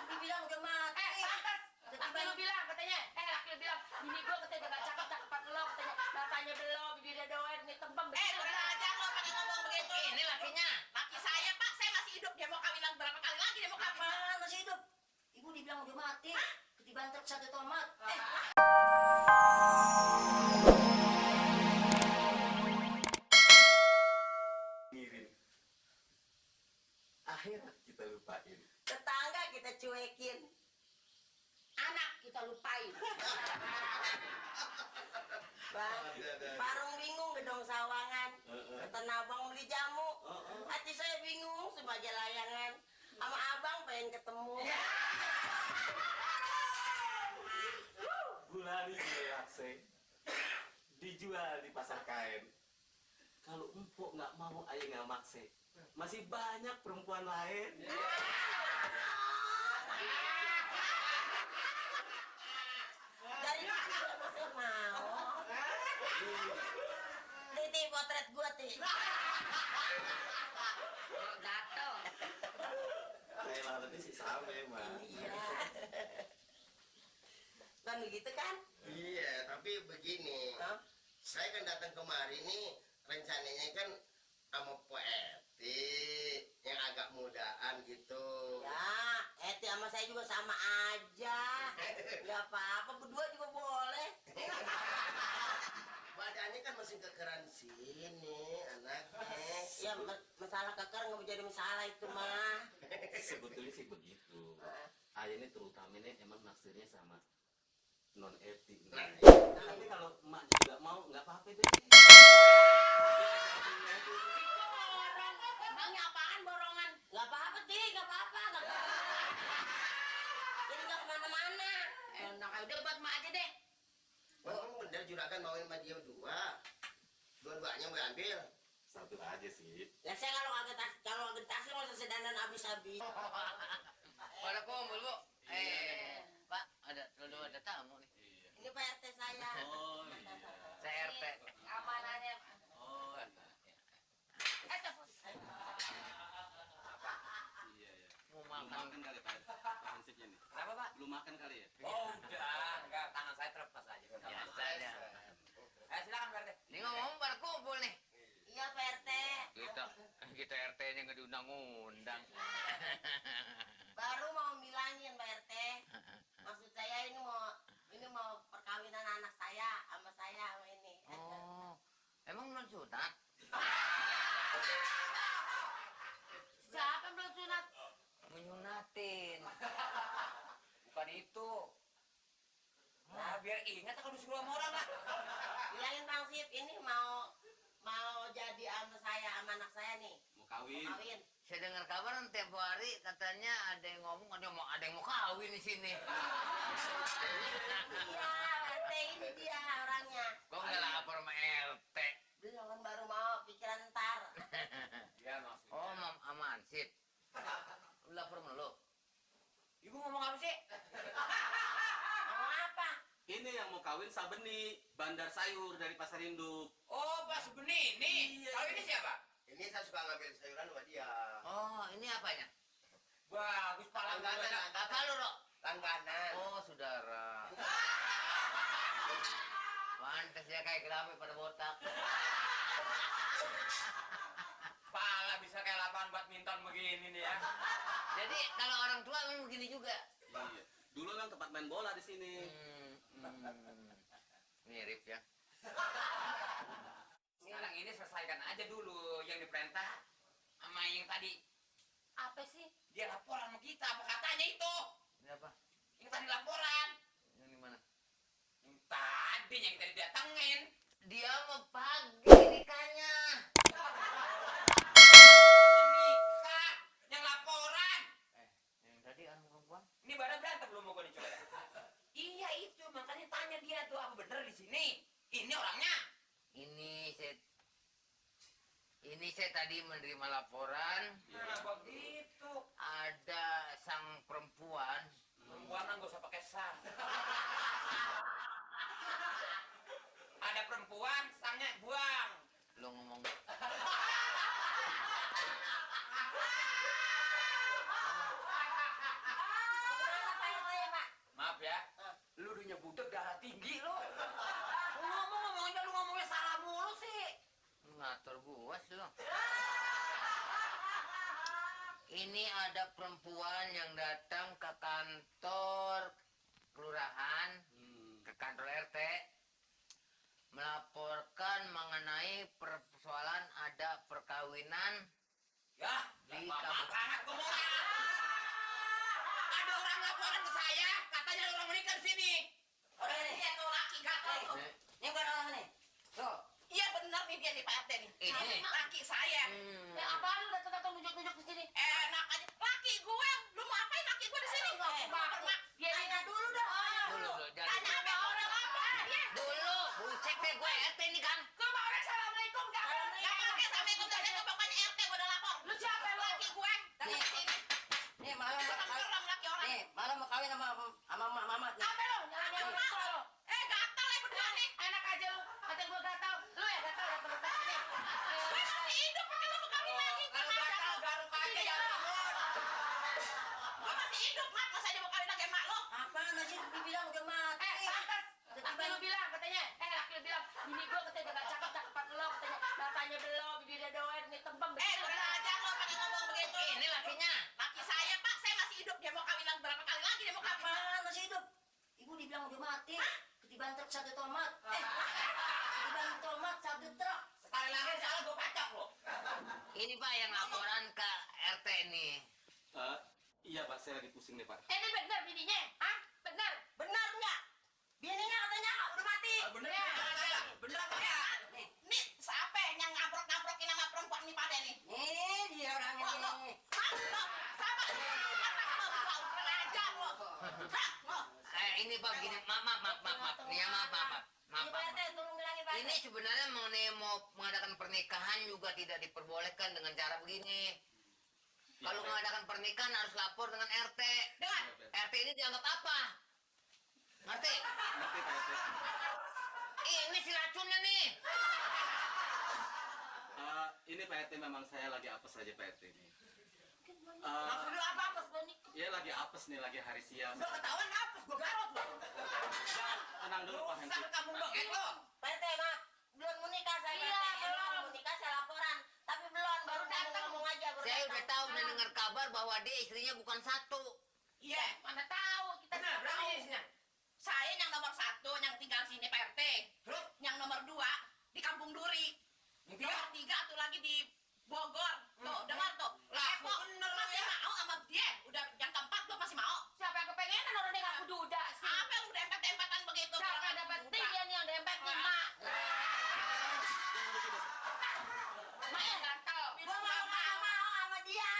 dibilang udah mati. Pantas. Laki lu bilang katanya, laki lu bilang, bini gua katanya gak cakep-cakepan lo, katanya matanya belum, bibirnya doang, nih tembang. Kurang ajar lo pakai ngomong begitu. Ini lakinya. Laki saya, Pak, saya masih hidup. Dia mau kawinan berapa kali lagi dia mau kawin? Apaan masih hidup? Ibu dibilang udah mati. Ketiban truk satu tomat. Ngirim. Akhirnya kita lupain. Tetangga kita cuekin. Anak kita lupain. Bang, Parung bingung gedong sawangan. Kata abang beli jamu. Hati saya bingung sebagai layangan. Sama abang pengen ketemu. Gulali dilakse. Dijual di pasar kain. Kalau empuk nggak mau, ayo nggak makse. Masih banyak perempuan lain. Dari mana masih mau? Titi potret gua, Ti. Gatel. Saya lalu sih sama emang. Iya. Kan begitu kan? Iya, tapi begini. Hah? Saya kan datang kemari nih, rencananya kan sama Po Eti yang agak mudaan gitu. Ya, Eti sama saya juga sama aja. Gak apa-apa, berdua juga boleh. Badannya kan masih kekeran sini, anaknya. Ya, masalah keker nggak menjadi masalah itu mah. Sebetulnya sih begitu. Ayah ini terutama ini emang naksirnya sama non etik. Tapi kalau emak juga mau nggak apa-apa deh. Emangnya apaan borongan? Gak apa-apa, Ti, gak apa-apa. Ini gak kemana-mana. Enak aja, udah buat mak aja deh. Memang bener juragan mauin sama dia dua. Dua-duanya mau ambil. Satu aja sih. Lah saya kalau agak taksi mau selesai dandan habis-habis. Pada kumpul, Bu. Pak, ada tamu nih. Ini Pak RT saya. Oh iya. Saya RT. Amanannya. Oh iya. Iya ya. Mau Lu makan. makan kali Pak? Hansipnya nih. Kenapa, Pak? Lu makan kali ya? Oh udah, enggak, tangan saya terlepas aja. Biasa aja. Silakan Pak RT. Ini ngomong pada kumpul nih. Iya Pak RT. Kita RT-nya nggak diundang-undang. Baru mau bilangin Pak RT. Maksud saya ini mau perkawinan anak saya sama ini. Oh, emang belum sunat? Siapa yang belum sunat? Menyunatin. Bukan itu. Nah, biar ingat kalau disuruh sama orang lah. Bilangin Bang Sip, ini mau jadi sama saya sama anak saya nih. Mau kawin? Kawin. Saya dengar kabar tempo hari katanya ada yang ngomong ada yang mau kawin di sini. Iya, RT ini dia orangnya. Kok nggak lapor sama RT? Belum kan baru mau pikiran ntar. Iya maksudnya. Oh, sama Ansip. Lu lapor mulu. Ibu ngomong apa sih? Mau apa? Ini yang mau kawin Sabeni, bandar sayur dari pasar induk. Oh, Pak Subeni ini. Iya. Kalau ini siapa? Ini saya suka ngambil sayuran sama dia. Oh, ini apanya? Bagus Pak Langganan, Apa lu, Rok? langganan. Oh, saudara. Pantes ya kayak kelamin pada botak. Pala bisa kayak lapangan badminton begini nih ya. Jadi kalau orang tua memang begini juga. Iya. Dulu kan tempat main bola di sini. Mirip ya. Sekarang ini selesaikan aja dulu yang diperintah sama yang tadi. Apa sih? Dia laporan sama kita, apa katanya itu? Ini apa? Yang tadi laporan. Yang di mana? Yang tadi yang tadi datengin. Dia mau pagi nikahnya. Nikah, yang laporan. Yang tadi anu perempuan. Ini badan berantem belum mau gue dicoba. Iya itu, makanya tanya dia tuh apa bener di sini. Ini orangnya. Ini saya tadi menerima laporan. Nah begitu. Ada sang perempuan. Perempuan nggak usah pakai sang. Ada perempuan, sangnya buang. Lo ngomong. budek darah tinggi lo. Lu ngomongnya lu ngomongnya salah mulu sih. Ngatur gua sih lo. Ini ada perempuan yang datang ke kantor kelurahan, ke kantor RT, melaporkan mengenai persoalan ada perkawinan Ya, di bapak kampung. banget ngomongnya. Ada orang laporan ke saya, katanya ada orang menikah di sini. Orang ini Dia tuh laki gatel tuh. ini bukan orang nih. Tuh. Iya bener nih dia nih Pak RT nih. Ini. Laki saya. Hmm. Ya apaan lu datang-datang nunjuk-nunjuk di sini? Enak aja. Laki gue, lu mau apain laki gue di sini? Dia Tanya dulu dah. Dulu, jangan. Tanya apa orang apa? Dia. Dulu, buset deh gue RT ini kan. Lu mau orang assalamualaikum gak? Gak pakai assalamualaikum gak ada pokoknya RT gue udah lapor. Lu siapa lu? Laki gue datang ke sini. Nih malam Orang laki orang. nih malam mau kawin sama Mamat nih. Apa lu? Nyalain orang lu. Gatal ya berdua nih. Enak aja lu. Kata gue gatal. Lu ya gatal datang-datang sini. Gue masih hidup pakai lu mau kawin lagi. Kalau gatal garuk aja ya. Gue masih hidup, Mat. Masa dia mau kawin lagi emak lo? Apaan masih dibilang udah mati. Pantas. Laki lu bilang katanya, laki lu bilang, bini gue katanya gak cakep, cakepan lo katanya, matanya belok, bibirnya doen, nih tembem. Kurang ajar lo pakai ngomong begitu. Ini lakinya. Laki saya, Pak, saya masih hidup. Dia mau kawin lagi berapa kali lagi dia mau kawin? Apaan masih hidup? Ibu dibilang udah mati. Ketiban truk satu tomat. Ketiban tomat satu truk. Sekali lagi salah gue kacok lo. Ini Pak yang laporan ke RT nih. Iya Pak, saya lagi pusing nih Pak. Ini bener bininya, hah? Bener. Benar enggak? Bininya katanya udah mati. Bener Ya. bener apa ya? Nih, siapa yang ngamprok-ngamprokin sama perempuan nih pada nih? Nih dia orangnya Oh, lo. nih. Hah? Lo, sama. Apa lo berdua? Kurang ajar lo. Hah? Lo. Ini Pak begini, maaf. Nih ya, maaf. Ini Pak RT tolong bilangin Pak RT. Ini sebenarnya mengenai mau mengadakan pernikahan juga tidak diperbolehkan dengan cara begini. Kalau mengadakan pernikahan harus lapor dengan RT. Dengar. RT ini dianggap apa? Ngerti? Ngerti Pak RT. Ini si racunnya nih. Ini Pak RT memang saya lagi apes aja Pak RT ini. Maksud lu apa pas lo nikah? Ya lagi apes nih, lagi hari siang. Udah ketahuan apa? Gue garot lo. Tenang dulu Pak Henry. Usah kamu bengek lo. Pak RT maaf. Belum mau nikah saya Iya, Pak RT. belum. Mau nikah saya laporan. Tapi belum baru datang. ngomong aja baru Saya udah datang. tahu dan dengar kabar bahwa dia istrinya bukan satu. Iya, mana tahu kita Bener, tidak berapa tahu. jenisnya? Saya yang nomor 1 yang tinggal sini Pak RT. Terus? Yang nomor 2 di Kampung Duri. Yang tiga? Nomor 3 tuh lagi di Bogor. Tuh, dengar tuh. Lah, Epo bener lo masih ya. mau sama dia. Udah yang keempat tuh masih mau. Siapa yang kepengenan orang dia ngaku duda sih? Apa yang udah dempet-dempetan begitu? Siapa yang dapat dia nih yang dempet nih, Mak? Mak yang gatel. Gua mau sama dia.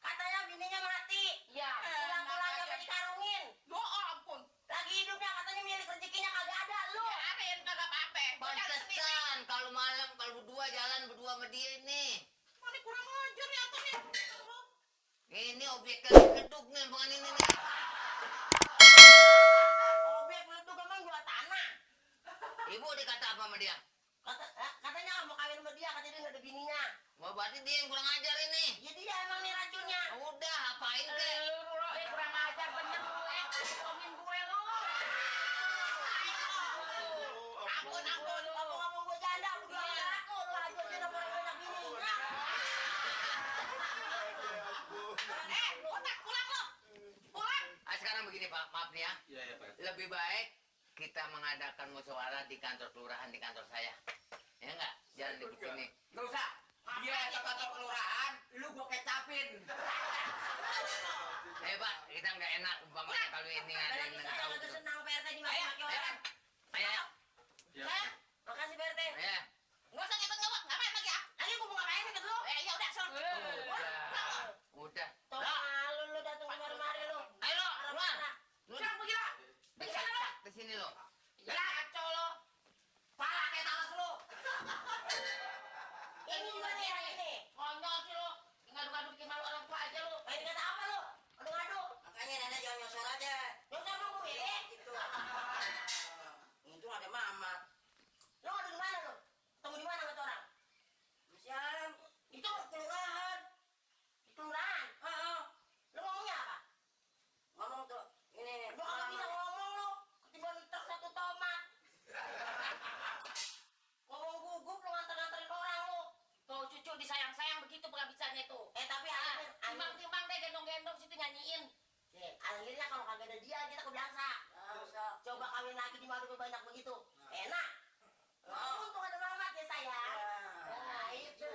Katanya bininya mati. Iya. Pulang-pulangnya masih karungin. Ya ampun. Lagi hidupnya katanya milik rezekinya kagak ada lu. Biarin kagak apa-apa. Gua cari sendiri. Pantesan kalau malam kalau berdua jalan berdua sama dia ini. Ini kurang ajar ya tuh nih. Ini objek gedung nih bukan ini nih. Objek itu memang jual tanah. Ibu dikata apa sama dia? Katanya mau kawin sama dia, katanya dia nggak ada bininya. Wah berarti dia yang kurang ajar ini. Ya dia emang nih racunnya. Udah apain kek? Kurang ajar bener lu. Ngomongin gue lu. Ampun, ngomong gue janda, udah gak laku. Lu hancurnya udah banyak bini. Otak pulang lo. Pulang. Sekarang begini Pak, maaf nih ya. Iya Pak RT. Lebih baik kita mengadakan musyawarah di kantor kelurahan di kantor saya. Ya enggak? Jangan di sini. Gak usah. Dia ke kantor kelurahan, lu gue kecapin. Pak, kita nggak enak umpamanya kalau ini ada yang nggak tahu Saya tuh. senang Pak RT dimaki-maki orang. Ayo. Ya. Makasih Pak RT. Ya. Nggak usah ngikut-ngikut. Ngapain lagi ah? Lagi gue mau ngapain ikut lu? Ya udah, son. Udah. Tuh Lah, malu lu datang kemari-mari lu. ayo lo, keluar. Lu Siapa pergi lah? Bisa lo. di sini lo. Ya, kacau lo. Pala kayak talas lo. Ini juga nih yang ini. Konyol sih lo. Ngadu-ngadu bikin malu orang tua aja lo. Main kata apa lu? Aduh-aduh. Makanya nenek jangan nyosor aja. Nyosor mau gue milih. gendong situ nyanyiin. Akhirnya kalau kagak ada dia kita kebelangsa. Coba kawin lagi di madu banyak begitu. Enak. Untung ada Mamat ya sayang. Nah itu.